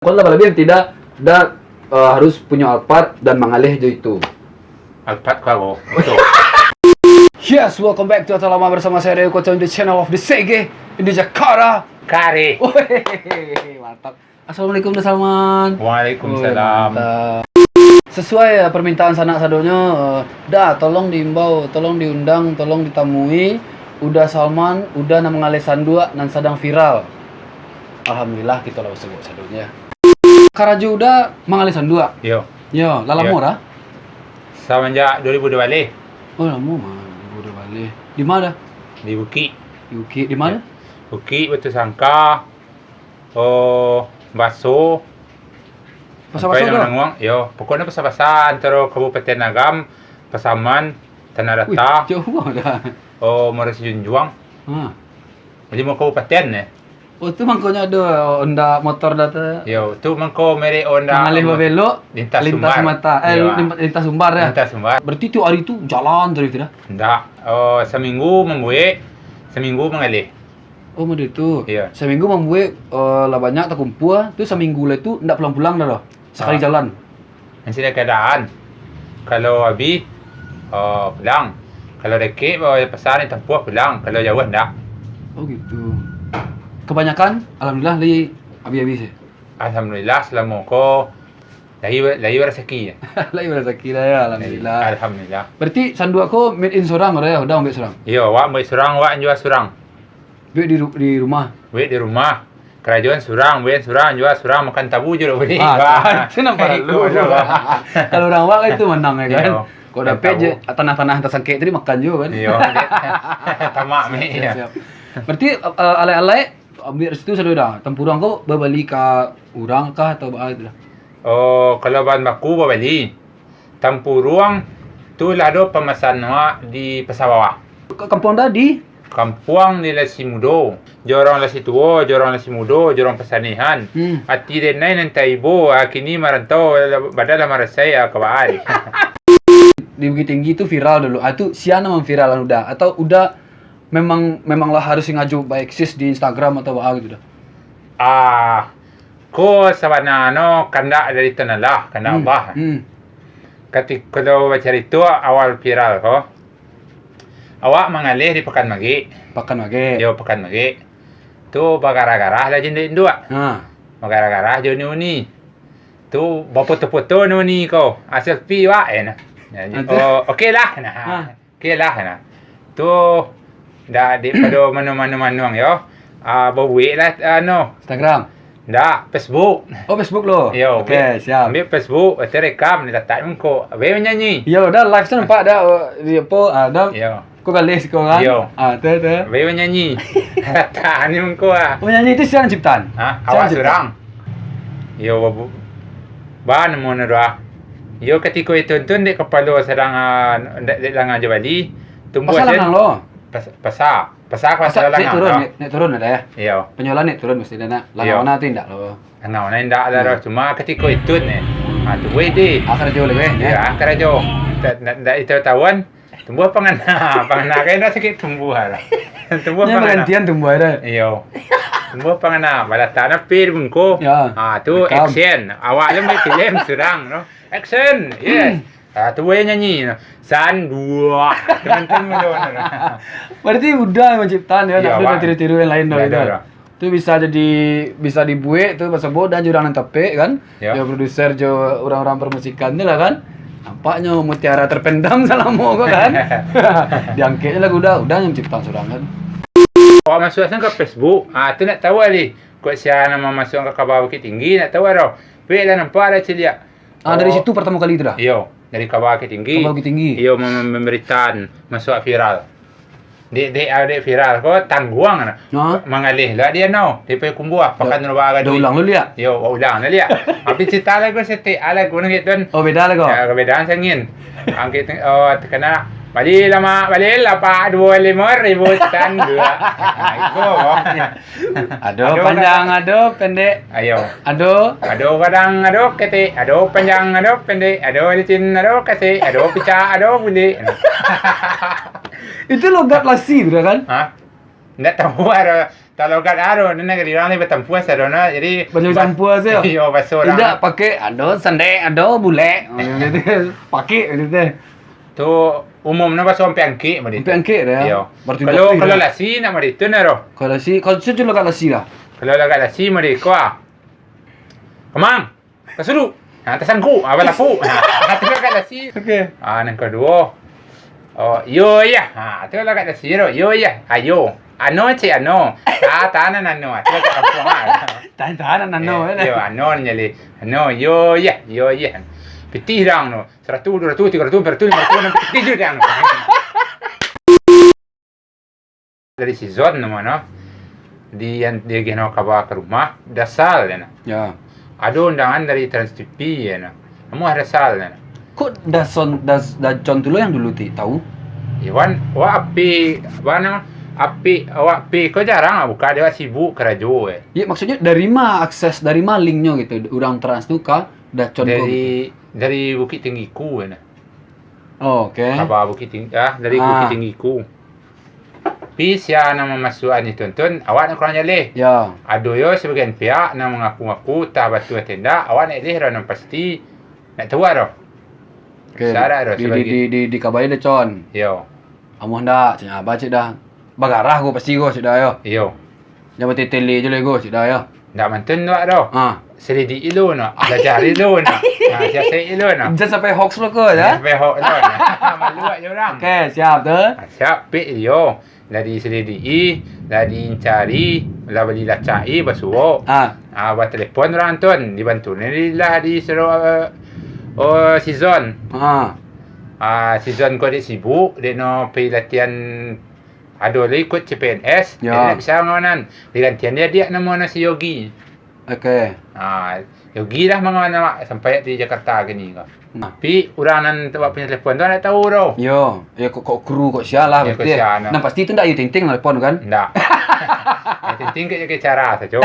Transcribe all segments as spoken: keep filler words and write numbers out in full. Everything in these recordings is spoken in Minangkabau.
Kau lah lebih tidak, dah, eh, harus punya Alphard dan mangalih jo itu. Alphard kau, betul. Yes, welcome back to Atau Lama bersama saya Ray Kocong di channel of the Sege in the Jakarta. Kari. Weh, mantap. Assalamualaikum, Da Salman. Waalaikumsalam. Weh, mantap. Sesuai, eh, permintaan sanak sadonyo, eh, Da, tolong diimbau, tolong diundang, tolong ditamui Uda Salman, Uda nan mangalih sanduak nan sadang viral. Alhamdulillah, kito lah basuo sadonyo. Karajo Uda mangalih sanduak? Yo. Yo, lah lamo dah? Samanjak dua ribu dua baleh. Oh, lamo mah, dua ribu dua baleh. Di ma Da? Di Bukik. Di Bukik, di ma? Yo. Bukik, Batusangka, oh, Baso. Pasa-pasa tu? Sampai Nanguang, yo, pokoknyo pasa-pasa antaro Kabupaten Agam, Pasaman, Tanah Wih, Data, jauah Da. Oh, Muara Sijunjuang. Ha. Limo kabupaten, eh. Oh, tu mangkonyo ado Honda motor Da tu. Yo, tu mangko merek Honda. Mangalih babelok, lintas sumbar. Lintas Sumbar, eh, lintas sumbar, yo. Lintas Sumbar. Berarti tiok hari tu jalan taruih tu Da? Ndak. Oh, saminggu mambuek, saminggu mangalih. Oh, model tu. Iyo. Saminggu mambuek, eh, lah banyak takumpua, tu saminggu lai tu ndak pulang-pulang Da doh. Sakali jalan. Mancari keadaan. Kalau abih, eh, pulang. Kalau dakek, eh, pasan ditampuah pulang. Kalau jauah, ndak. Oh, gitu. Kebanyakan, alhamdulillah, lai abih-abih sih. Alhamdulillah, salamo ko lai, lai barasaki. Lai barasaki lah yo, alhamdulillah. Alhamdulillah. Berarti sanduak ko made in surang, Uda yo, Uda mambuek surang? Iyo, awak mambuek surang, awak manjua surang. Buek di ru-, di rumah? Buek di rumah. Karajoan surang, buek surang, jua surang, makan tabu jo dak buliah. Ah, itu nan paralu. Kalau urang awak kan itu manang, ya kan? Iyo. Kalau dapek je tanah-tanah tasangkek tadi makan juo kan? Iyo. Tamak. Siap, siap. Berarti, eh, alek-alek ambiak dari situ sado Da. Tampuruang ko babali ka urang kah atau baa gitu Da? Oh, kalau bahan baku babali. Tampuruang tu lah ado pamasan awak di Pasa Bawah. Ka-, kampuang Da di? Kampuang di Lasi Mudo, jorong Lasi Tuo, jorong Lasi Mudo, jorong Pasanihan. Hmm. Ati denai nan taibo, a kini marantau, badan lah marasai, a ka baa. Di Bukittinggi tu viral dulu. Ah, tu sia nan mamviralkan Uda? Atau Uda memang, memang lah harus sengajo baeksis di Instagram atau baa gitu Da? Ah, ko sabananyo kandak dari Tuhan Allah, kandak Allah. Hmm. Katiko bacarito awal viral ko, awak mangaleh di Pakan Magek. Pakan Magek. Yo, Pakan Magek. Tu bagarah-garah lah jo induak-induak. Ha. Bagarah-garah jo uni-uni. Tu bafoto-foto uni-uni ko. Ah, selfie wak, eh, nah. Ah, tu. Oh, oke lah, nah. Ha. Oke lah, nah. Tu, ndak, daripado manuang-manuang yo. Ah, babuek lah, anu. Instagram? Ndak, Facebook. Oh, Facebook lo? Yo, oke, siap. Ambiak Facebook, letak rekam, letak mangko. Bae manyanyi. Yo, Da live tu nampak Da, oh, di apo, ah, Da. Yo. Ko galeh siko kan? Yo. Ah, tu, tu. Bae manyanyi. Letak ni mangko ah. Oh, manyanyi tu sia nan ciptaan? Ha, awak surang. Yo, babu-, ba namonyo doh. Yo, katiko itu tu dek kapalo sadang, ah, dek, dek langang jo bali. Tumbuah. Pasa langang lo? Pas-, pasa. Pasa, pasa langang, naik turun, naik, naik turun ado yo? Iyo. Penjualan naik turun mesti ado nak. Iyo. Langang wana tu indak lo. Langang wana indak lah, cuma katiko itu ni. Ha, tu weh di. Akar jo leh, yo. Iyo, akar jo. Ndak, ndak, ndak itu tahuan. Tumbuah pangana, pangana kan dah sakik tumbuah lah. Tumbuah pangana. Bagantian tumbuah dah. Iyo. Tumbuah pangana, balatak napi di bungko. Yo. Ha, tu rekam. Action. Awak tu main filem surang tu. Action. Yes. Ah, tu buaya nyanyi. San, dua. Berarti Uda nan manciptaan yo, ndak ado tiru-tiru nan lain doh. Tu bisa jadi, bisa dibuek tu, basabok Da jo urang nan tapek kan. Yo. Jo produser jo urang-urang permusikan tu lah kan. Nampaknyo mutiara terpendam salamo ko kan. Diangkeknyo lagu Uda, Uda nan manciptaan surang kan. Awak masuak ka Facebook, ah, tu ndak tahu alih. Kok sia nan mamasuakan ka kaba Bukittinggi, ndak tahu ado. Buek lah nampak lah caliak. Ah, dari situ partamo kali tu Da? Iyo, dari kaba Bukittinggi. Kaba Bukittinggi. Iyo, mem-, mem-, mambaritaan masuak viral. Dek, dek, ah, dek viral ko tangguang nah. Ha? Mangalih lah dia no, dari Payakumbuah, Pakan Ruba Gadui. Da ulang lo liak? Iyo, ulang lah liak. Tapi carito lagu saketek, ah, lagu nan gitu. Oh, beda lagu. Yo, beda sangin. Angkik teng-, oh, takana. Bali lamak, bali lapak, duo limo ribu tan duo. Nah, itu. Ado panjang, ado pendek. Iyo. Ado. Ado gadang, ado ketek, ado panjang, ado pendek, ado licin, ado kasek, ado picak, ado bulik. Itu logat Lasi tu Da kan? Ha? Ndak tahu ado. Kalau gak aro, ni nagari urang ni batampuah sadono, jadi Banyak bas-, campur tu. Iyo, baso urang. Indak pakai, ado sandek, ado bulek. Oh, yang gitu. Pakai gitu. Tu umumnyo baso ampek angkik mah di tu. Ampek angkik dah. Iyo. Baru tu Kalau, dah. Kalau lasi nak mah di tu nah, doh. Kalau lasi, kalau tu julo gak lasi lah. Kalau lah gak lasi mah di ko ah. Kamang. Ka sulu. Ha, tasangkuk. Ha, balapu. Ha, tu lah gak lasi. Okey. Ha, nan kaduo. Oh, yo, yah. Ha, tu lah gak lasi tu. Yo, yah. Ayo. Ano, cek ano. Ta, ta, nan ano. Tu lah gak kampuang ah. Tahan-tahan ano, Eh, kan? Yo, ano nyali. Ano, yo, yah. Yo, yah. Pitih dang tu. Saratuih, duo ratuih, tigo ratuih, ampek ratuih, limo ratuih, anam ratuih, tujuah dang tu. Dari si Zon namo no. Di, di agiah no kaba ka rumah, dasal, ya, nah. Ya. Ado undangan dari Trans T V, ya, nah. Amuah dasal, ya, nah. Kok Dason, Das-, Dacon tu lo yang dulu ti, tahu? Iwan, awak api, apa nama? Api, awak api, kok jarang lah buka, dia sibuk karajo, eh. Ya, maksudnya dari ma akses, dari ma linknyo gitu, urang Trans tu ka Dacon ko Dari, gitu? Dari Bukittinggi Ku, ya, nah. Oh, oke. Kaba Bukittinggi, ah, dari Ah. Bukittinggi Ku. Tapi sia nan mamasuakan itu, Tun, awak nan kurang jaleh. Ya. Ado yo sabagian pihak nan mangaku-ngaku, tah batua atau indak, awak nak leh dah nan pasti, nak tahu dah. Oke, Syarat dah di, di, sabagian. Di, di, di kabai dah, Con. Yo. Amuah ndak, caknyo abah cek dah. Bagarah ko pasti ko, cek dah yo. Iyo. Jan batele-tele je lah ko, cek dah yo. Ndak mantun tu, Wak, doh. Ha. Selidik dulu, nak. Balajar dulu, nak. Ha, siasek dulu, nak. Jan sampai hoax lo ko, ya? Jan sampai hoax lo, nak. Malu awak je urang. Oke, siap tu. Ha, siap, pik iyo. Lah diselidiki, lah diincari, lah bali lacak i, basuo. Ha. Ha, batelepon urang tu, dibantu ni lah disuruh, eh, oh, si Zon. Ha. Ha, si Zon ko dek sibuk, dek no pai latihan Ado lo ikut C P N S, Ya. Jadi nak bisa mangawan. Digantian dek adiak namo no si Yogi. Oke. Ha, Yogi lah mangawan awak sampai di Jakarta kini ko. Nah. Tapi urang nan awak punyo telepon tu ndak tahu doh. Yo, yo kok, kok kru kok sia lah Yo, berarti. Kok sia, no. Nah, pasti tu ndak Ayu Ting Ting telepon kan? Ndak. Ayu Ting Ting kek jaga cara sajo.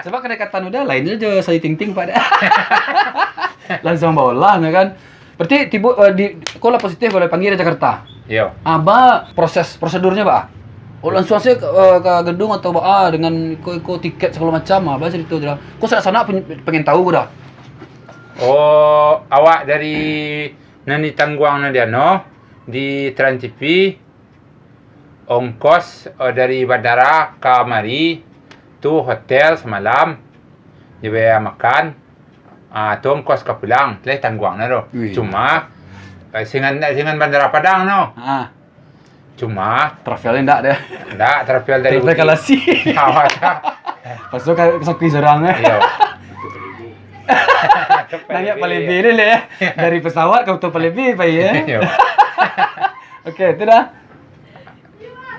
Sebab kadang-kadang udah lain sajo si Ayu Ting Ting pado. Langsung bola kan. Berarti tibo, eh, di, ko lah positif, ko lah dipanggil dari Jakarta. Iyo. Ah, ba proses, prosedurnyo, ba? Oh, langsung sajo ka, eh, ka gedung atau ba, ah, dengan iko, iko tiket segalo macam, ah, ba carito tu lah. Ko sanak-sanak pen-, pengen tahu ko dah. Oh, awak dari nan ditangguang nan di ano, di Trans T V, ongkos, eh, dari bandara ka mari, tu hotel samalam, jo biaya makan, ah, tu ongkos ka pulang, tu lah tangguang nah tu. Wih. Cuma, eh, singan, singan bandara Padang tu. Ah. Cuma Travel indak deh. Indak, travel dari Travel Bukit. Kalasi. Awak dah. Pas tu ka, sakui surang, eh. Iyo. Naiak Palebe dulu, eh. Dari pesawat ka Palebe, pai, eh. Iyo. Oke, tu dah.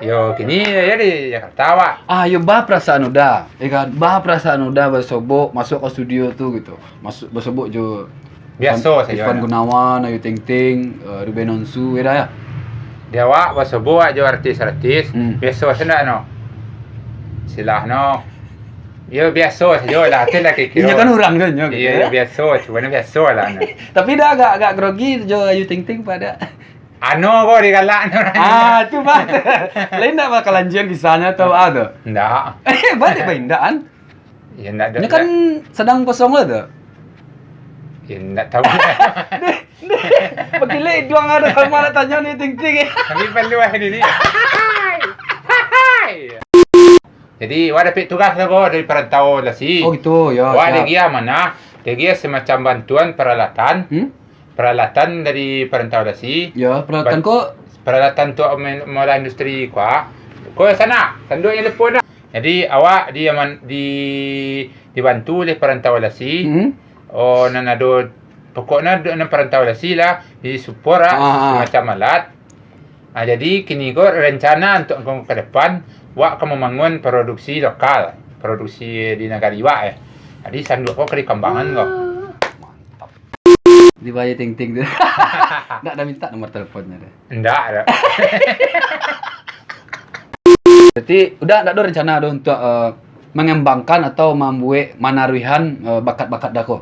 Yo, kini yo di Jakarta, Wak. Ah, yo, ba perasaan Uda, yo kan? Ba perasaan Uda basobok masuk ka studio tu gitu. Masuk, basobok jo Biaso Ivan, sajo, Ivan no. Gunawan, Ayu Ting Ting, eh, Ruben Onsu, yo dah, yo? Di awak basobok jo artis-artis, Hmm. biaso sajo ndak, no? Silah, no. Yo, biaso sajo lah, tu lah kiro-kiro. Inyo kan urang tu, nyo gitu, Iyo, yo, yo. biaso, cuma biaso lah, no. Tapi dah agak, agak grogi jo Ayu Ting Ting pado. Ano ko digalak ni urang. Ah, tu bah. Lain ndak bakalanjian kisahnya tu, ah, tu? Ndak. Eh, baliak bah indak, kan? Ya, ndak ada, Nyo kan ndak. Sadang kosong lah tu. Ya, ndak tahu. Deh, deh. Bakilek iduang ada sama nak tanya ni, Ting Ting, eh. Tapi perlu lah ini ni. Jadi, wak dapek tugas lah ko dari Perantau Lasi. Oh, gitu, ya, Wak siap. Diagiah manah, diagiah semacam bantuan peralatan. Hmm? Peralatan dari Perantau Lasi. Ya, peralatan Ban-, ko? Peralatan tu main, maulah industri ko. Ko sanak, tanduak yang depan dah. Jadi, awak di, di, dibantu oleh Perantau Lasi. Hmm. Oh, nan ado, pokoknyo ado nan Perantau Lasi lah, disupport lah, Ah. semacam alat. Ah, jadi, kini ko rencana untuk ka depan, wak ka mambangun produksi lokal, produksi di nagari wak, eh. Jadi, sanduak ko ka dikambangkan ko. Mantap. Dibayar Ting Ting tu. Ndak ada minta nomor teleponnya deh. Ndak ada. Berarti, udah ndak ada rencana tu untuk, eh, mangambangkan atau mambuek manaruihan, eh, bakat-bakat dah ko?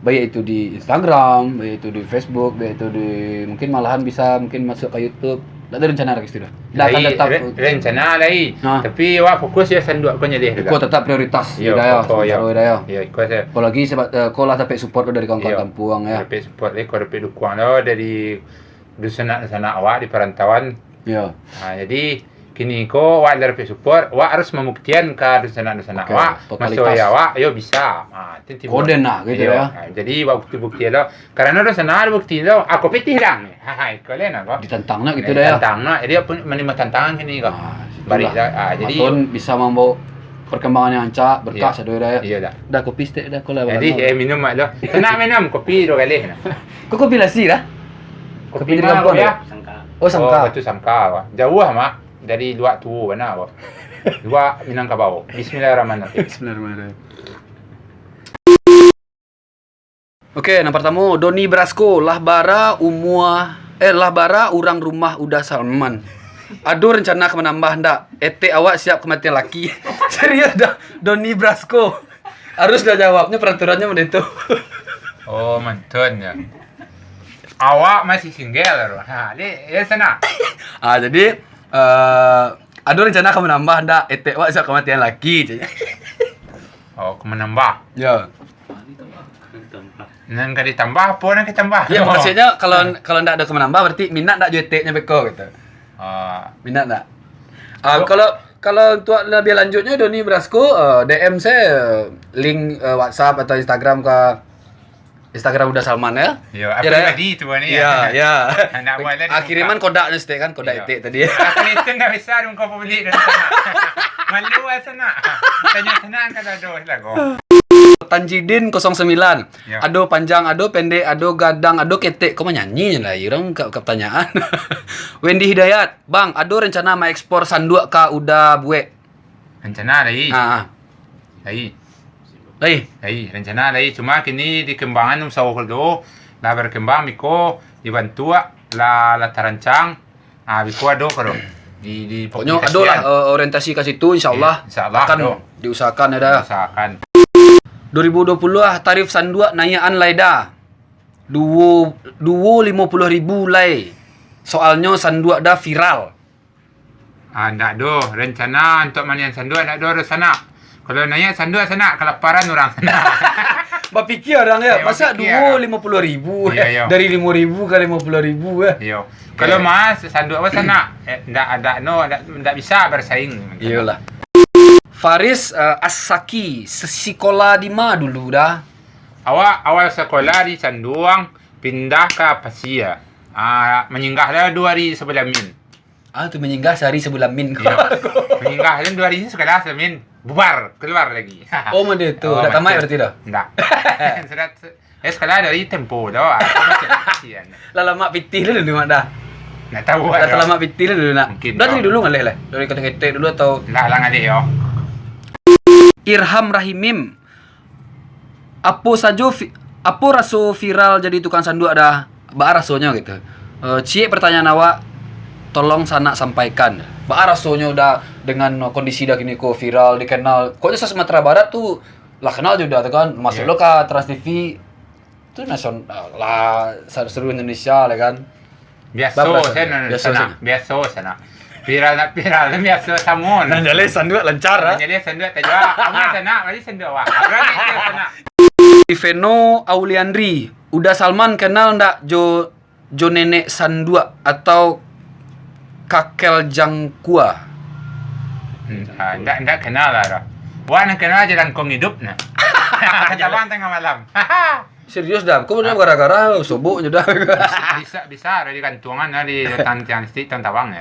Baik itu di Instagram, baik itu di Facebook, baik itu di, mungkin malahan bisa mungkin masuk ka YouTube. Ndak ado rencana ka situ dah. Ndak akan lai, tetap re-, rencana lai. Ha. Tapi awak fokus yo sanduak ko nyalih tu. Iko tetap prioritas. Yo, dah yo, pokok yo. Sementara dah yo. Yo, iko se. Apolagi sebab, eh, ko lah dapek support dari kawan-kawan yo, kampuang yo. Dapek support, eh, ko dapek dukungan lo dari dunsanak-dunsanak awak di parantauan. Yo. Ha, jadi kini ko awak lah dapek support, awak harus mambuktian ka dunsanak-dunsanak awak. Oke, totalitas. Maso yo awak yo bisa. Ha, itu timbul. Koden lah gitu yo. Ha, jadi awak bukti-bukti lo. Karano dunsanak bukti lo, aku pitih lang. Ha, ha, iko lai nah, ko. Ditantang nak gitu dah yo. Ditantang nak. Jadi, aku manarimo tantangan kini ko. Ah, situlah. Bari dah. Ah, jadi Maton bisa mambawa perkembangan yang rancak, berkah, iyo, sado dah yo. Iyo dah. Dah kopi stek dah, ko lah. Jadi, eh, minum mak lo. Sanak minum kopi duo kali nah. Ko kopi lasi dah? Kopi di kampuang yo? Sangka. Oh, Sangka. Oh, Batu Sangka. Jauah mak dari Luak Tuo bana ko. Luak Minangkabau. Bismillahirrahmanirrahim. Bismillahirrahmanirrahim. Oke, nan partamo, Doni Brasco, lah bara umua, eh, lah bara urang rumah Uda Salman. Ado rencana ka manambah ndak? Etek awak siap kamatian laki. Serius dah, Doni Brasco. Harus dah jawabnyo, paraturannyo model itu. Oh, mantun yo. Awak masih single, bro. Ha, ni, ya, sana. Ah, jadi, eh, ado rencana ka manambah ndak? Etek awak siap kamatian laki, caknyo. Oh, ka manambah. Yo. Nan ka ditambah, apo nan ka ditambah? Yo, maksudnyo, kalau, kalau ndak ado ka manambah, berarti minat ndak jo eteknyo beko gitu. Ah. Minat ndak? Ah, kalau, kalau untuak labiah lanjutnyo, Doni Brasco, eh, D M se, eh, link, eh, WhatsApp atau Instagram ka, Instagram Uda Salman yo. Yo, yo, pribadi tu ni. Yo, yo. Nak buat lah. Ah, kiriman kodaknyo stek kan, kodak etek tadi. Aku itu ndak bisa dong kau publik dari sana. Malu lah sana. Tanya sana kan ado lah ko. Tanjidin kosong sembilan. Yo. Ado panjang, ado pendek, ado gadang, ado ketek. Ko manyanyi lai urang ka, ka pertanyaan. Wendy Hidayat, "Bang, ado rencana maekspor sanduak ka Uda buek?" Rencana lai. Ha, ha. Lai. Lai. Lai, rencana lai. Cuma kini dikembangan usaho ko tu, lah berkembang biko, dibantuak, lah, lah tarancang. Ah, biko ado ko tu. Di, di, pokoknyo ado lah, eh, orientasi ka situ, insyaallah. Insyaallah akan diusahakan yo dah. Diusahakan. Dua ribu dua puluh ah, tarif sanduak naiakan lai dah. Duo, duo limo puluah ribu lai. Soalnyo sanduak dah viral. Ah, ndak ado rencana untuak manian sanduak, ndak ado, sanak. Kalau naiak sanduak, sanak, kalaparan urang, sanak. Bapikia urang yo, masa duo limo puluah ribu, dari limo ribu ka limo puluah ribu yo. Iyo. Kalau mas sanduak apa, sanak? Eh, ndak ado, no, ndak, ndak bisa bersaing. Iyolah. Faris, eh, Asaki, se-, sikola di ma dulu dah? Awak awal sekolah di Sanduang, pindah ka Pasia. Ah, manyinggah lah duo hari sabulan min. Ah, tu manyinggah sahari sabulan min. Iyo. Manyinggah tu duo hari sakolah sabulan min. Bubar, kaluar lagi. Oh, model tu. Oh, ndak tamaik berarti dah? Ndak. Sudah, eh, sekolah dari tempo tu. Ah, kasihan. Lah lamak pitih lah dulu, Mak, dah. Ndak tahu lah. Lah lamak pitih lah dulu, nak. Mungkin dah dari dulu ngalih lah. Dari ketek-ketek dulu atau? Lah, lah ngalih, yo. Irham Rahimim. Apo sajo vi-, apo raso viral jadi tukang sanduak dah? Baa rasonyo gitu. Eh, ciek pertanyaan awak, tolong sanak sampaikan. Baa rasonyo dah dengan kondisi dah kini ko viral, dikenal. Pokoknyo se-Sumatera Barat tu lah kenal jo dah tu kan. Masuk lo ka Trans T V. Tu nasion-, lah, sa-, seluruh Indonesia lah kan. Biaso sajo, sanak. Biaso sanak. Viral ndak viral, biaso samo. Nan jaleh sanduak lancar, ah. Nan jaleh sanduak tajua. Aman sanak, bali sanduak awak. Abang itu sanak. Iveno Auliandri, Uda Salman kenal ndak jo, jo nenek sanduak atau kakel jangkua? Hmm, ah, ndak, ndak kenal lah dah. Wak nan kenal Jalangkong Iduik nah. Katabang tangah malam. Serius dah, kau benar gara-gara sobok je dah. Bisa, bisa, bisa ada di gantungan, ada di tang-, tiang listrik, tang tabang ya.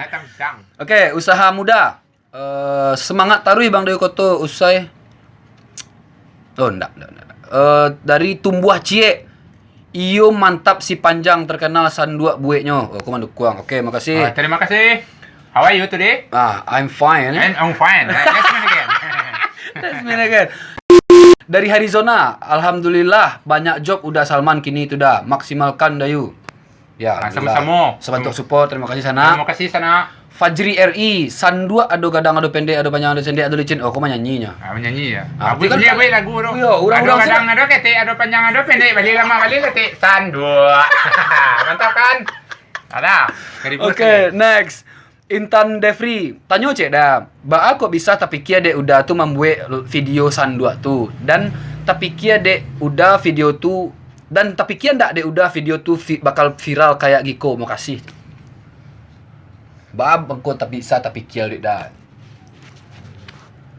Tang pisang. Oke, usaha muda. Eh, semangat taruih Bang Dewi Koto usai. Oh, ndak, ndak, ndak, ndak. Eh, dari Tumbuah Ciek. Iyo mantap si Panjang terkenal sanduak bueknyo. Oh, aku mandukuang. Oke, makasih. Ah, terima kasih. How are you today? Ah, I'm fine. And I'm fine. That's me again. That's me again. Dari Harizona, alhamdulillah, banyak job Uda Salman kini tu dah. Maksimalkan, Dayu. Ya, ah, alhamdulillah. Samo-samo. Sabantuak support, terima kasih, sanak. Terima kasih, sanak. Fajri R I, sanduak ado gadang, ado pendek, ado panjang, ado sendek, ado licin. Oh, kau manyanyi nyo. Ah, manyanyi ya. Ah, ah, berarti kan buek lagu tu. Yo, urang-urang ado gadang, ado ketek, ado panjang, ado pendek, bali lamak, bali ketek, sanduak. Mantap kan? Alah, ka ribut Oke, next. Intan Devri, tanyo cek dah, baa kok bisa tapikia dek Uda tu mambuek video sanduak tu, dan tapikia dek Uda video tu, dan tapikia ndak dek Uda video tu vi-, bakal viral kayak giko? Makasih. Baa mangko tak bisa tapikia dek dah?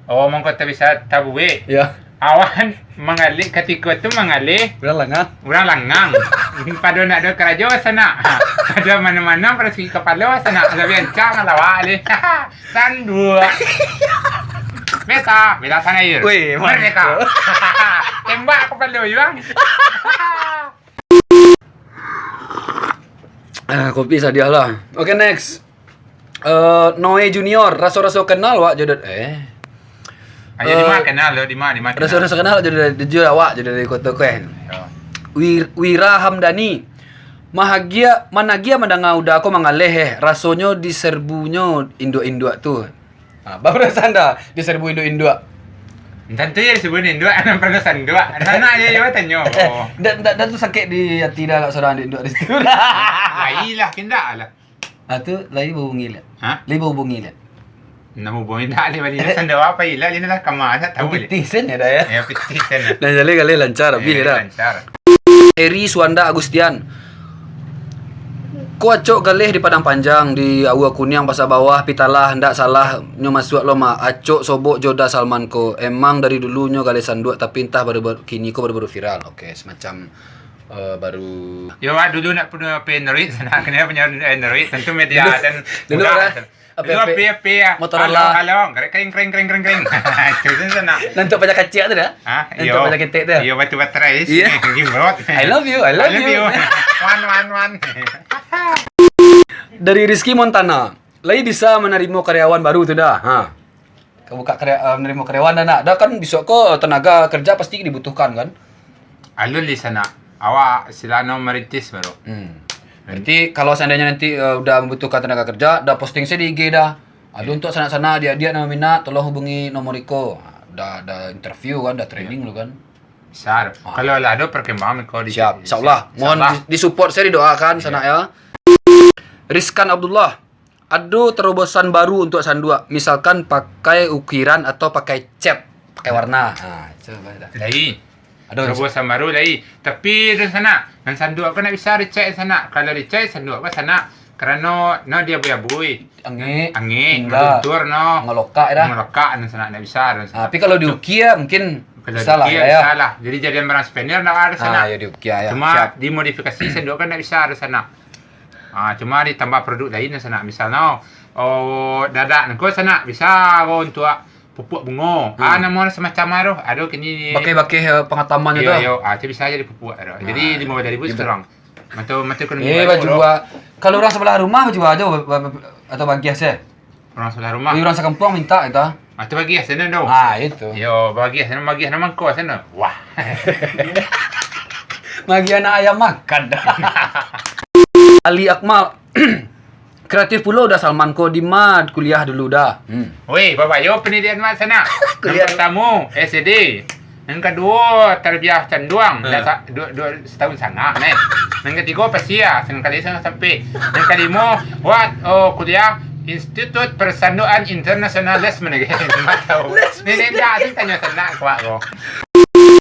Oh, mangko tak bisa tabuek. Ya. Awan mangalih katiko tu mangalih Urang langang. urang langang. Pado nak do karajo sanak. Pado mano-mano pado sigi kapalo sanak. Labiah ancang lawak leh. Sanduak. Beta, bela sangair. Weh, Merdeka. mantap. Tembak kapalo urang. Ah, kopi sadiah lah. Oke, next. Eh, Noe Junior, raso-raso kenal wak jo dot-, eh. Ayo, di Eh, ma kenal lo, di ma, di ma kenal. Raso-raso kenal jo dot-, jo awak jo dari Koto Kueh. Yo. Wir-, Wira Hamdani, mahagia, managia mandanga Uda ko mangaleh, eh. Rasonyo diserbunyo induak-induak tu. Ah, baa parasan dah diserbu induak-induak? Tantu ya diserbu induak, nan pernah sanduak. Sanak je, yo, tanyo. Ndak, ndak, ndak tu sakik di hati dah, agak sorang induak di situ. Lai lah, kendak lah. Ah, tu lai bahubungi liak. Ha? Lai bahubungi liak. Nak hubungi dah, lai bali sanduak apa ilah, lai lah kama, tak tahu lai. Pitih sen ya dah ya. Ya, pitih sen. Nah, jaleh kali lancar, habis Ya, dah. lancar. Eri Suanda Agustian. Ko acok galeh di Padang Panjang, di Aua Kuniang, Pasar Bawah, Pitalah, ndak salah nyo masuak lo mah. Acok sobok jo Da Salman ko. Emang dari dulu nyo galeh sanduak, tapi entah baru-baru, kini ko baru-baru viral. Oke, semacam, eh, baru Yo, wak dulu nak punyo Android, sanak kena punyo Android, tentu media Dulu, dan dulu mudah. dah. Apa, Dulu apa? apa, apa, ya? Motorola. Halo, halo. Kering, kering, kering, kering, kering. Itu tu sanak. Nan untuk pajak kacik tu dah? Ha? Nan untuk Iyo. pajak ketek tu? Iyo, batu baterai. Iya. Gimrot. I love you, I love I love you. you. Wan, wan, wan. Dari Rizky Montana. Lai bisa manarimo karyawan baru tu dah. Ha. Ka buka karya-, eh, manarimo karyawan dah nak. Dah kan bisuak ko tenaga kerja pasti dibutuhkan kan? Alun di sanak. Awak silano merintis baru. Hmm. Berarti kalau seandainya nanti, eh, udah membutuhkan tenaga kerja, dah posting saja di I G dah. Ado Iya. untuk sanak-sanak, adiak-adiak nan minat, tolong hubungi nomor iko. Dah, dah interview kan, dah training lu kan. Bisa. Ah. Kalau lah ado perkembangan iko di Siap, di- insyaallah. Mohon Insyaallah. di-, disupport, saya didoakan Iya. sanak ya. Rizkan Abdullah, ado terobosan baru untuk sanduak, misalkan pakai ukiran atau pakai cat, pakai warna. Ha, coba dah. Lai. Ado Terobosan baru lai. Tapi tu sanak, nan sanduak ko nak bisa dicek sanak. Kalau dicek sanduak ko sanak, karano no dia abui-abui. Angek. Angek, Tingga. Maluntur no. Ngalokak dah. Ngalokak no sanak, nak bisa no sanak. Ah, tapi kalau diukia mungkin Kalau bisa lah, diukia ya, ya. bisa lah. Jadi jadian barang souvenir nak ado Ah, sanak. ya diukia ya. Cuma Siap. dimodifikasi sanduak ko nak bisa ado sanak. Ah, cuma ditambah produk lain sanak. Misalno, oh, dadak nangko sanak bisa ko untuak pupuak bungo. Ah, Hmm. namo semacam tu. Ado kini Bakeh-bakeh, eh, pangataman Iyo, tu. iyo. Ah, tu bisa jadi pupuak tu. Jadi Nah, limo belas ribu ribet. sekarang. Mantau, mantau ekonomi Eh, baru baju tu. buat. Kalau urang sabalah rumah baju aja ba-, ba-, atau bagiah se. Urang sabalah rumah. Jadi urang sakampuang minta itu. Ah, tu bagiah sana tu. Ah, itu. Yo, bagiah sana, bagiah nama kau sana. Wah. Bagi anak ayam makan dah. Ali Akmal. Kreatif pulo Da Salman ko, di ma kuliah dulu dah. Hmm. Weh, babayo pendidikan mak sanak. Kuliah. Nan pertamo, S D. Nan kaduo, tarbiah canduang. Ha. Dah sa-, dua, dua, setahun sangah, neh. Nan katigo, pasia, sangkali sangah sampai. Nan kalimo, buat, oh, kuliah Institut Persanduan Internasional Les Menegeh. Lima tahun. Les Nenek dah, tu tanya sanak kuat ko.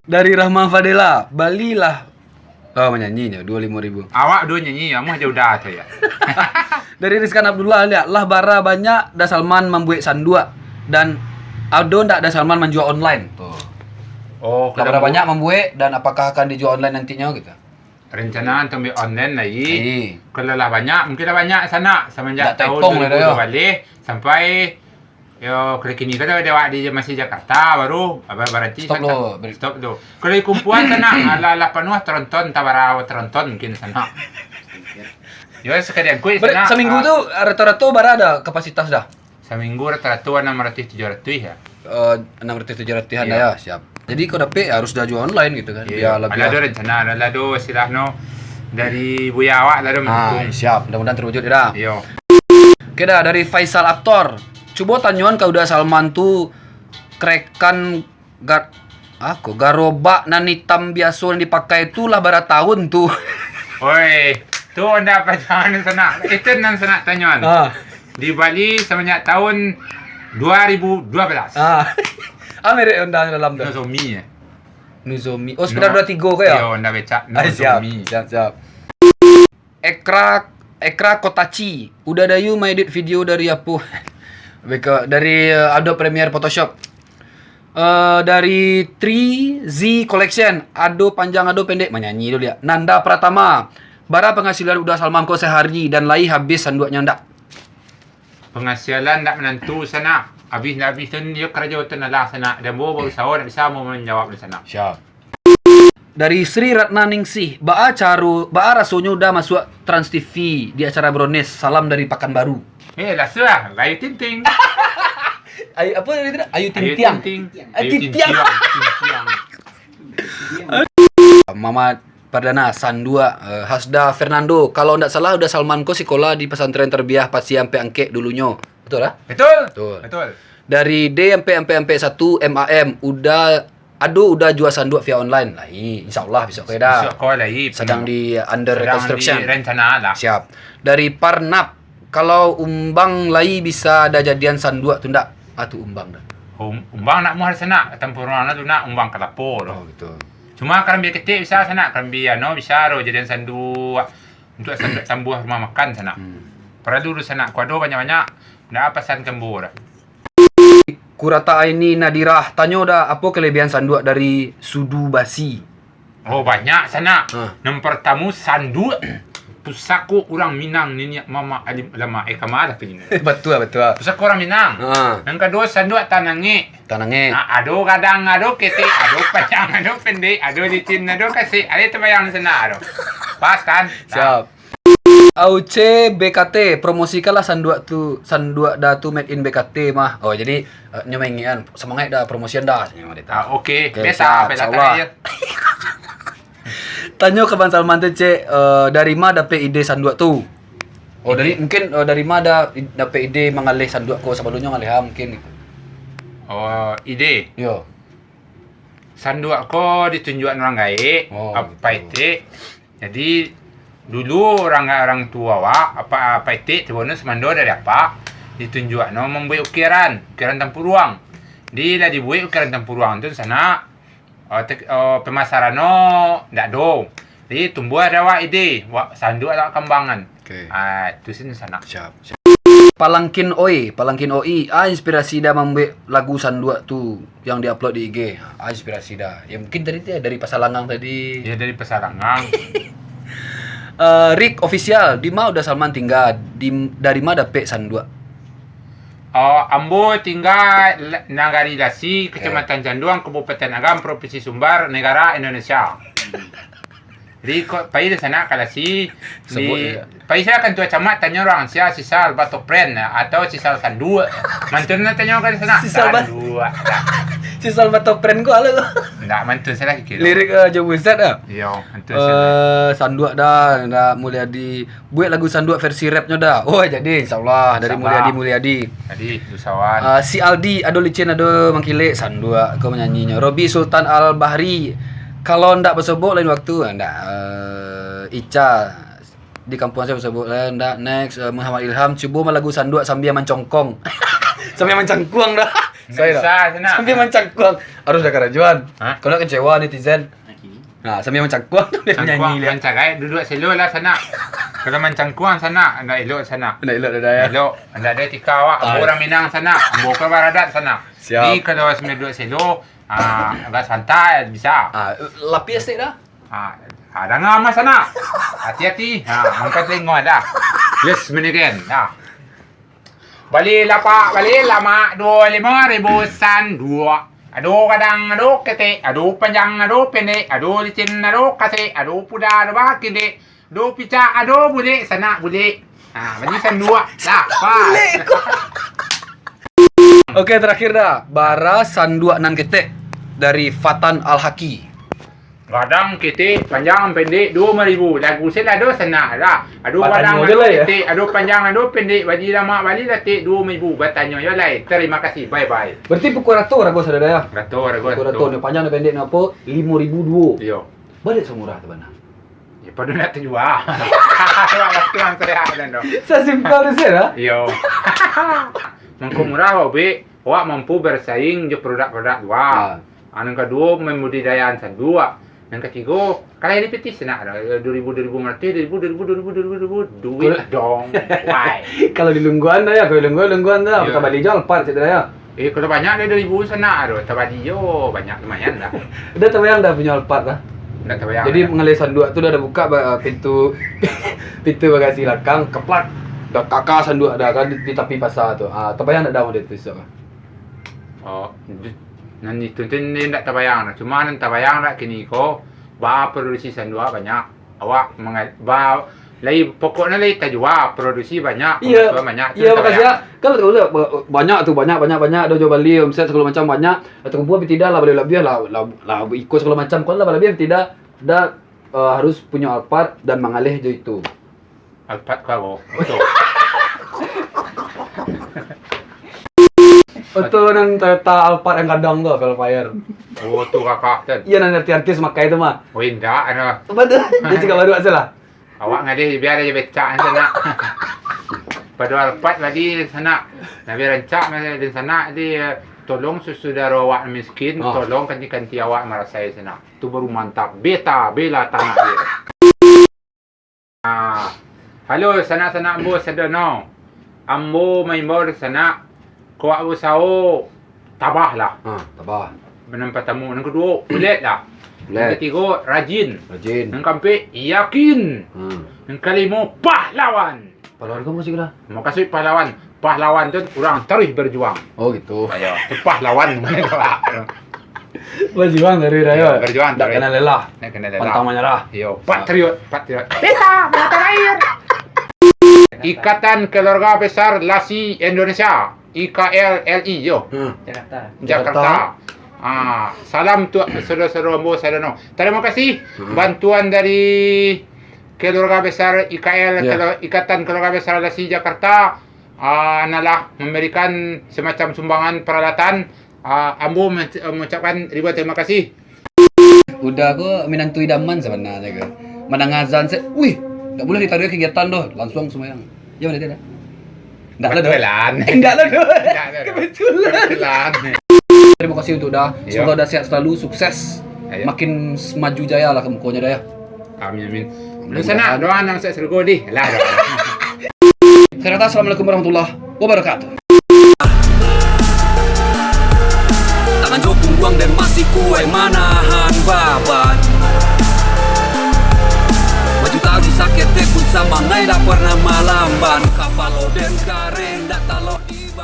Dari Rahma Fadela, balilah. Oh, manyanyi nyo, dua limo ribu. Awak dua nyanyi, amuah je udah tu ya. Dari Rizkan Abdullah, lihat, lah bara banyak Da Salman mambuek sanduak, dan ado ndak Da Salman manjual online? Tuh. Oh, Lah bara kalau banyak mambuek, dan apakah akan dijual online nantinya gitu? Rencana untuk ambil online lagi. Iya. Kalau lah banyak, mungkin lah banyak sanak. Semenjak Ndak tahun terhitung lah dah, dua ribu dua belas sampai, yo, kalau kini kalau ada awak di, masih Jakarta, baru apa, berarti Stop sanak. dulu, ber- Stop dulu. Kalau di kumpulan sanak, alah, alah panuh teronton, tabara teronton mungkin sanak. Yo, sekali angkut Ber-, sanak, seminggu ah. tu rata-rata bara ada kapasitas dah? Saminggu rata-rata anam ratus tujuh ratus ya. Eh, enam ratus tujuh ratus-an Iya. lah ya, siap. Jadi kau dapek ya harus dah jual online gitu kan, Iya. biar lebih Ada, ada rencana, ada, ada istilahno dari buya awak lah, ada Ah, mendukung. siap. Mudah-mudahan terwujud ya dah. Iya. Oke dah, dari Faisal Aktor. Cubo tanyoan ka Uda Salman tu, kerekan gar-, ako, garobak nan itam biaso nan dipakai tu lah bara tahun tu. Oi, Tu Honda apo nan sanak? Itu nan sanak tanyoan. Ah. Dibali samanjak tahun dua ribu dua belas. Ah. Ah, merek Honda dalam tu. Nozomi, eh. Nozomi. Oh, sepeda No-, dua tigo ko, ya? Iyo, Honda becak. Ah, siap, Nozomi. Siap, siap. Ekra, Ekra Kotachi. Uda Dayu maedit video dari apo? Beko, dari, eh, Adobe Premiere Photoshop. Eh, dari Three Z Collection, ado panjang, ado pendek, manyanyi dulu ya. Nanda Pratama, bara penghasilan Uda Salman ko sehari dan lai habis sanduaknyo ndak? Penghasilan ndak menentu sanak. Habis ndak habis tu, iyo karajo tu nalah sanak. Dan bo barusaho ndak bisa mau manjawab tu sanak. Siap. Dari Sri Ratna Ningsih, baa caro, baa rasonyo Uda masuak Trans T V di acara Brownies, salam dari Pakanbaru. Eh, lah sudah, Ayu Ting Ting. Ayu, apo tadi tu? Ayu Ting Tiang. Ting Ting. Ayu Ting Tiang. Ting Tiang. Mamat Pardana, sanduak, eh, Hasda Fernando. Kalau ndak salah, Uda Salman ko sikola di pesantren terbiah Pasia Ampek Angkek dulunyo. Betul lah? Betul. Betul. Betul. Dari D Ampek Ampek Ampek satu M A M, Uda, ado Uda jua sanduak via online. Lai, insya Allah besok ko dah. Besok ko lai. Sadang di under construction. Sedang di rencana lah. Siap. Dari Parnap, kalau umbang lai bisa ado jadian sanduak tu ndak? Ah, tu umbang dah. Um-, umbang nak muhal sanak, tampurang tu nak umbang kalapo tu. Oh, betul. Cuma karambia ketek bisa sanak, karambia ano bisa ro jadian sanduak. Untuak sanduak tambuah rumah makan sanak. Hmm. Paralu tu sanak, kok ado banyak-banyak, ndak pasan kambo dah. Kurata Aini Nadirah, tanyo dah, apo kelebihan sanduak dari sudu basi? Oh, banyak sanak. Hah. Nan partamo, sanduak pusako urang Minang, niniak mamak, alim ulama. Eh, kama lah tu. Batua, batua. Pusako urang Minang. Ha. Nan kaduo, sanduak tanangek. Tanangek. Ha, ado gadang, ado ketek, ado panjang, ado pendek, ado licin, ado kasek. Ado tabayang di sanak tu. Pas kan? Nah. Siap. Auce B K T, promosikanlah sanduak tu, sanduak dah tu made in B K T mah. Oh, jadi, eh, nyo maingek kan, semangat dah, promosian dah. Ah, oke. Oke, beta, siap, beta insya Allah. Tanyo ka Bang Salman tu, Cek, eh, dari ma dapek ide sanduak tu? Oh, dari, mungkin, eh, dari ma da-, dapek ide mangaleh sanduak ko, sabalumnyo ngaleh, ah, mungkin gitu. Oh, ide? Yo. Sanduak ko ditunjuakan urang gaek, oh, apak gitu. Etek. Jadi, dulu urang, urang tuo awak, apak, apak etek tu bana sumando dari apak, ditunjuakno mambuek ukiran, ukiran tampuruang. Jadi, lah dibuek ukiran tampuruang tu sanak, oh, tek-, oh, pamasarannyo ndak ado. Jadi, tumbuah dek awak ide, wak, sanduak awak kambangan. Oke. Ah, itu sin sanak. Siap, siap. Palangkin Oi, Palangkin O I, ah, inspirasi dah mambuek lagu sanduak tu yang di-upload di I G. Ah, inspirasi dah. Ya, mungkin tadi tu ya, dari Pasar Langang tadi. Ya, dari Pasar Langang. Eh, Rick Official, di ma Uda Salman tingga? Di, dari ma dapek sanduak? Oh, ambo tingga La-, Nagari Lasi, eh, Kecamatan Canduang, Kabupaten Agam, Provinsi Sumbar, Negara Indonesia. Jadi, kok pai di sanak ka Lasi, di, pai sajo kantua camat, tanyo urang, sia sisal batopren atau sisal sanduak. Mantun lah tanyo ka di sanak. Sisal ba-, sanduak. Sisal batopren ko alo ko. Ndak, mantun salah kiro. Lirik, eh, Jo Buzat ah. Iyo, mantun salah. Eh, sanduak dah, dah Mulyadi. Buek lagu sanduak versi rapnyo dah. Oh, jadi, insya Allah, dari Mulyadi, Mulyadi. Jadi, usahawan. Ah, si Aldi, ado licin, ado mangkilek, sanduak ko manyanyinyo. Robi Sultan Al Bahri, kalau ndak basobok lain waktu, ndak, eh, Ica di kampuang sajo basobok lah, ndak. Next, eh, Muhammad Ilham, cubo malagu sanduak sambia mancongkong. Sambia mancangkuang dah. Ndak bisa, sanak. Sambia mancangkuang. Harus dah karajuan. Hah? Kalau kecewa netizen. Nah, sambia mancangkuang tu dia nyanyi. Cangkuang, dia mancangkuang, duduak selo lah sanak. Kalau mancangkuang sanak, ndak elok sanak. Ndak elok dah, ya. Elok, ndak ado etika awak. Ah. Ambo urang Minang sanak, ambo ka baradat sanak. Siap. Jadi kalau sambia duduak selo, ah, agak santai bisa. Ah, lapis sikit dah. Ah, ah, danga mah sanak. Hati-hati. Ah, mangko telingo dah. Yes, menigen. Dah. Bali lapak, bali lamak, duo limo ribu sanduak. Ado gadang, ado ketek, ado panjang, ado pendek, ado licin, ado kasek, ado puda, ado bakindek, ado picak, ado bulek, sanak bulek. Ha, bali sanduak. Dah, pas. Oke, terakhir dah. Bara sanduak nan ketek dari Fatan Al-Haki. Gadang, ketek, panjang, pendek, duo ribu. Lagu selalu sanak lah. Ado gadang, ado ketek, ado panjang, ado pendek, bali lamak, bali latek, duo ribu. Batanyo yo lai. Terima kasih. Bye bye. Berarti pukul rato rago sadada ya? Rato rago. Pukul rato. Ni panjang ni pendek ni apo? Limo ribu duo. Iyo. Baliak samurah tu bana. Ya, pado nak tajua. Awak lah tu nan saya ado tu. Sasimpel tu sajo lah. Iyo. Mangko murah, Bik. Awak mampu bersaing jo produk-produk luar. Ah. Ah, nan kaduo, membudidayakan sanduak. Nan katigo, kalau di P T S nak ado, dua ribu, dua ribu lima ratus, dua ribu, dua ribu, dua ribu, dua ribu, dua ribu, duit dong. Why? Kalau di Lungguan dah ya, kalau di Lungguan, Lungguan dah. Iyo. Tabali jo Alphard cik dah ya. Eh, kalau banyak dari dua ribu sanak ado, tabali yo banyak, lumayan lah. Dah tabayang dah punyo Alphard dah? Ndak tabayang. Jadi, dah mangalih sanduak tu dah, dah buka ba-, pintu, pintu bagasi lakang, keplak. Dah kaka sanduak dah kan di, di tapi pasa tu. Ah, tabayang ndak dah model tu isuak? Oh, di, nan itu tu ndak tabayang dah. Cuma nan tabayang dah kini ko, ba produksi sanduak banyak. Awak manga-, ba-, lai, pokoknyo lai tajua, produksi banyak, iyo, pamasuakan banyak, tu iyo, tabayang. Makasih, ah. Kan lah tahu lah, ba-, banyak tu, banyak, banyak, banyak, ado jual bali, omset sagalo macam banyak, takumpua, tapi tidak lah, bali labiah lah, lah, lah, iko sagalo macam, kalau lah bali labiah, tapi tidak, dah, eh, harus punyo Alphard dan mangalih jo itu. Alphard ko apo? Oto. Oto nan Toyota Alphard nan gadang tu, Velfire. Oh, tu kakak tu. Iyo, nan artis-artis makai tu mah. Oh, indak, anu. Apo tu? Dia cakap baru salah. Awak ngalih, bia aja becak sanak. Pado Alphard tadi sanak. Nah, bia rancak mah di sanak di, eh, tolong sasudaro awak miskin, ah, tolong kanti-kanti awak marasai sanak. Tu baru mantap. Beta bela tanah dia. Ah. Halo, sanak-sanak ambo sadonyo. Ambo maimbau sanak, kok awak bausaho, tabah lah. Ha, tabah. Nan partamo, nan kaduo, ulet lah. Ulet. Nan katigo, rajin. Rajin. Nan kaampek, yakin. Hmm. Nan kalimo, pahlawan. Pahlawan ko mukasuik lah? Mukasuik pahlawan. Pahlawan tu urang taruih berjuang. Oh, gitu. Ayo, tu pahlawan. Berjuang taruih, yo, berjuang taruih. Ndak kenal lelah. Ndak kenal lelah. Pantang manyarah. Yo, patriot, patriot. Beta, mata air. Ikatan Keluarga Besar Lasi Indonesia, I K L L I, yo. Hmm. Jakarta. Jakarta. Jakarta. Ah, salam tu saudara-saudara ambo sadonyo. Terima kasih, hmm, bantuan dari Keluarga Besar I K L, ya, kelu-, Ikatan Keluarga Besar Lasi Jakarta, ah, nan lah memberikan semacam sumbangan peralatan. Ah, ambo men-, mengucapkan ribuan terima kasih. Uda ko minantu idaman sabananyo ko. Mandanga azan se, wih, ndak buliah ditaruih kegiatan doh, langsuang sumbayang. Yo, ndak ado. Ndak lah doh. Kebetulan. Ndak lah doh. Ndak lah doh. Kebetulan. Kebetulan. Terima kasih untuk Uda. Iyo. Semoga Uda sehat selalu, sukses. Iyo. Makin s-, maju jaya lah ka mukonyo, Da, ya. Amin, amin. Mudah-mudahan. Lu sanak, doa nan masuk surga, dih. Lah, doa. Saya kata, "Assalamualaikum warahmatullahi wabarakatuh." Tangan jo pungguang den masih kuaik manahan baban. Maju taruih saketek pun samangaik dak pernah malamban. Kapalo den kareh dak talok